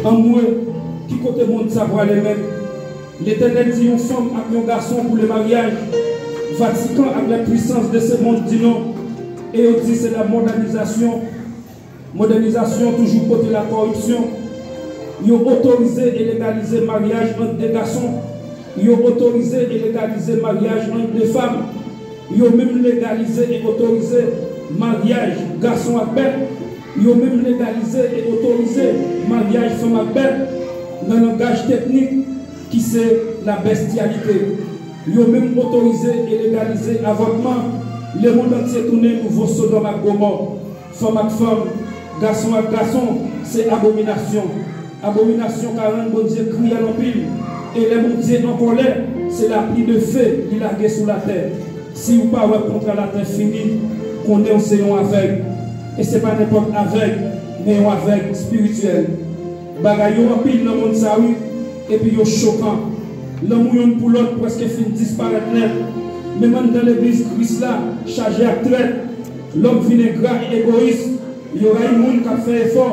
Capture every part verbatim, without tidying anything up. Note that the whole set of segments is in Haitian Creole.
Anmwe, ki kote mond sa prale menm? Letènèl di yon fanm ak yon gason pou le maryaj. Vatican ak la puissance de ce monde di non. E yo di se la modènizasyon. Modènizasyon toujou pote la koripsyon. Yo otorize e legalize maryaj ant de gason. Yo otorize e legalize maryaj ant de fanm. Yo menm legalize e otorize maryaj gason ak bèt. Yo menm legalize e otorize maryaj fanm ak bèt nan langaj teknik ki se la bestyalite. Yo menm otorize e legalize avòtman. Lemonn antye tounen nouvo Sodòm ak Gomò. Fanm ak fanm, gason ak gason, se abominasyon. Abominasyon ka rann Bondye kriyèl anpil. E lè Bondye an kòlè, se lapli de fe li lage sou latè. Si w pa wè kontra latè fini, konnen w se yon avèg. E se pa nenpòt avèg, men yon avèg espirityèl. Bagay yo anpil nan mond sa wi, epi yo chokan. Lanmou yonn pou lòt prèske fin disparèt nèt. Menm anndan legliz Kris la chaje ak trèt. Lòm vin engra e egoyis. Yo rayi moun k ap fè efò.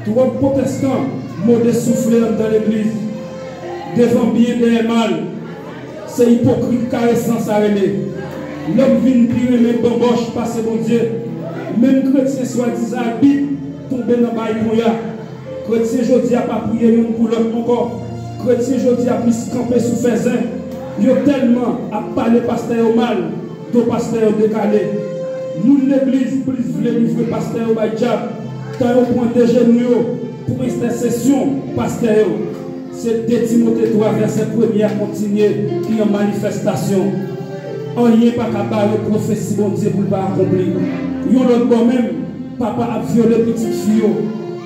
Twòp pwotestan mode soufle anndan legliz. Devan byen, dèyè mal. Se ipokrit karesan sa rele. Lòm vin pi renmen banbòch pase Bondye. Menm kretyen swadizan ak Bib tonbe nan bay ponya. Kretyen jodi a pa priye youn pou lòt ankò. Kretyen jodi a plis kanpe sou fè zen. Yo tèlman ap pale pastè yo mal, do pastè yo dekale. Moun legliz plis vle livre pastè yo bay dyab, tan yo pran de jenou yo pou entèsesyon pastè yo. Se de Timote twa vèsè premye a kontinye ki an manifèstasyon. Anyen pa ka bare pwofesi Bondye pou l pa akonpli. Yon lòt bò menm, papa ap vyole pitit fi yo.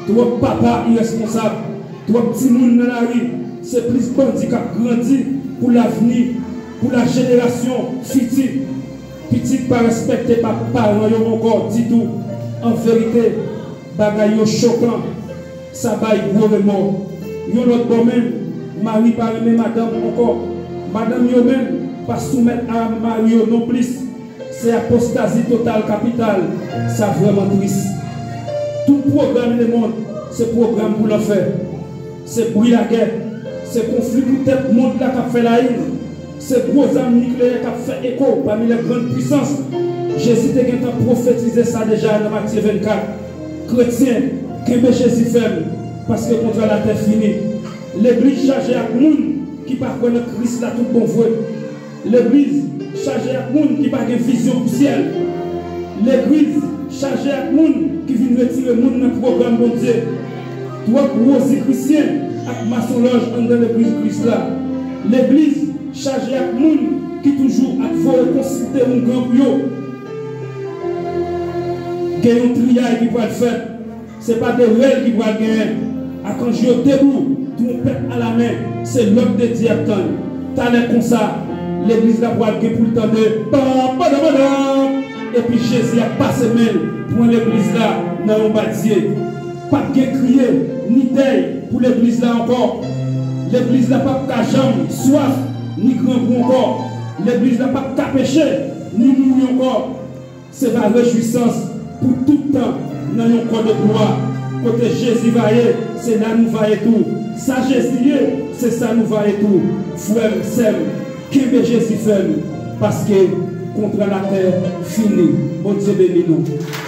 Twòp papa iresponsab, twòp timoun nan lari, se plis bandi k ap grandi pou lavni, pou lajenerasyon fiti. Pitit pa respekte pa paran yo ankò ditou. An verite, bagay yo chokan. Sa bay gwo remò. Yon lòt bò menm, mari pa renmen madanm ankò. Madanm yo menm pa soumèt a mari yo nonplis. Se apostazi total kapital. Sa vrèman tris. Tout pwogram lemonn se pwogram pou lanfè. Se bri lagè. Se konfli pou tèt mond la k ap fè layin. Se gwo zam nikleyè k ap fè eko pami lè grann pwisans. Jezi te gentan pwofetize sa deja nan Matye vennkat. Kretyen, kenbe Jezi fèm, paske kontra latè fini. Legliz chaje ak moun ki pa kwè nan Kris la tout bon vre. Legliz chaje ak moun ki pa gen vizyon pou syèl. Legliz chaje ak moun ki vin retire moun nan pwogram Bondye. Twòp wozikrisyen ak masonlòj anndan legliz Kris la. Legliz chaje ak moun ki toujou ap voye konsilte oungan pou yo. Gen yon triyay ki pral fèt. Se pa de rèl ki pral genyen. Akanj yo debou, twonpèt alamen, se lòd de Dye ap tann. Talè konsa, legliz la pral gen pou l tande, pam, padam, padam, epi Jezi ap pase men l, pran legliz la nan yon badye. P ap gen kriye, ni dèy pou legliz la ankò. Legliz la p ap ka janm swaf, ni grangou ankò. Legliz la p ap ka peche, ni mouri ankò. Se va rejwisans pou tout tan nan yon kò de glwa. Kote Jezi va ye, se la nou va ye tou. Sa Jezi ye, se sa nou va ye tou. Frè m, sè m, kenbe Jezi fèm, paske kontra latè fini. Bondye beni nou.